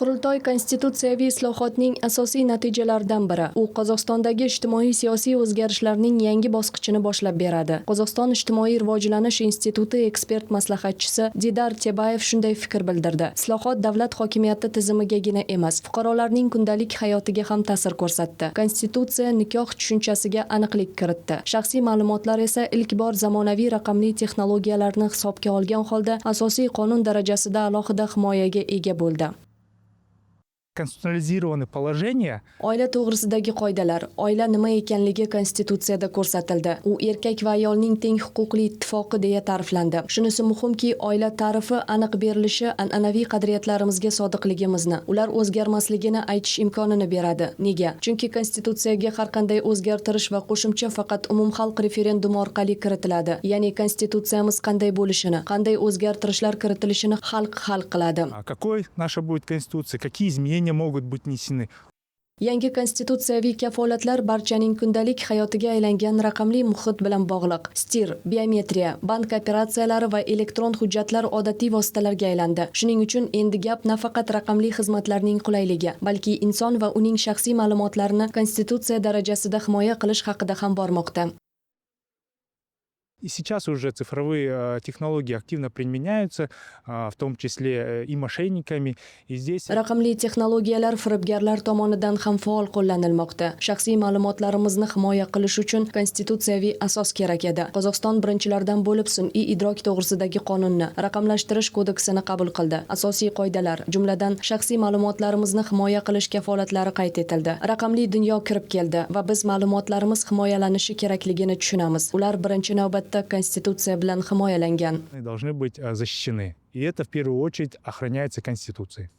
Qurultoy konstitutsiyaviy islohotning asosiy natijalaridan biri. U Qozog'istondagi ijtimoiy-siyosiy o'zgarishlarning yangi bosqichini boshlab beradi. Qozog'iston ijtimoiy rivojlanish instituti ekspert maslahatchisi Didar Tebayev shunday fikr bildirdi. Islohot davlat hokimiyati tizimigagina emas, fuqarolarning kundalik hayotiga ham ta'sir ko'rsatdi. Konstitutsiya nikoh tushunchasiga aniqlik kiritdi. Shaxsiy ma'lumotlar esa ilk bor zamonaviy raqamli texnologiyalarni hisobga olgan holda asosiy qonun darajasida alohida himoyaga ega bo'ldi. Конституционализированы положения. Oila to'g'risidagi qoidalar, oila nima ekanligi konstitutsiyada ko'rsatildi. U erkak va ayolning teng huquqli ittifoqi deya ta'riflandi. Shunisi muhimki, oila ta'rifi aniq berilishi an'anaviy qadriyatlarimizga sodiqligimizni, ular o'zgarmasligini aytish imkonini beradi. Nega? Chunki konstitutsiyaga har qanday o'zgartirish va qo'shimcha faqat umumxalq referendumi orqali kiritiladi. Ya'ni konstitutsiyamiz qanday bo'lishini, qanday o'zgartirishlar kiritilishini xalq hal qiladi. А какой наша будет конституция, какие изменения могут быть внесены. Yangi konstitutsiyaviy kafolatlar barchaning kundalik hayotiga aylangan raqamli muhit bilan bog'liq. STIR, biometriya, bank operatsiyalari va elektron hujjatlar odatiy vositalarga aylandi. Shuning uchun endi gap nafaqat raqamli xizmatlarning qulayligi, balki inson va uning shaxsiy ma'lumotlarini konstitutsiya darajasida himoya qilish haqida ham bormoqda. И сейчас уже цифровые технологии активно применяются, в том числе и мошенниками. И здесь Raqamli texnologiyalar firibgarlar tomonidan ham faol qo'llanilmoqda. Shaxsiy ma'lumotlarimizni himoya qilish uchun konstitutsiyaviy asos kerak edi. Qozog'iston birinchilardan bo'lib sun'iy idrok to'g'risidagi qonunni, raqamlashtirish kodeksini qabul qildi. Asosiy qoidalar, jumladan, shaxsiy ma'lumotlarimizni himoya qilish kafolatlari qayd etildi. Raqamli dunyo kirib keldi va biz ma'lumotlarimiz himoyalanishi kerakligini tushunamiz. Ular birinchi navbatda konstitutsiya bilan himoyalangan. Должны быть защищены. И это в первую очередь охраняется Конституцией.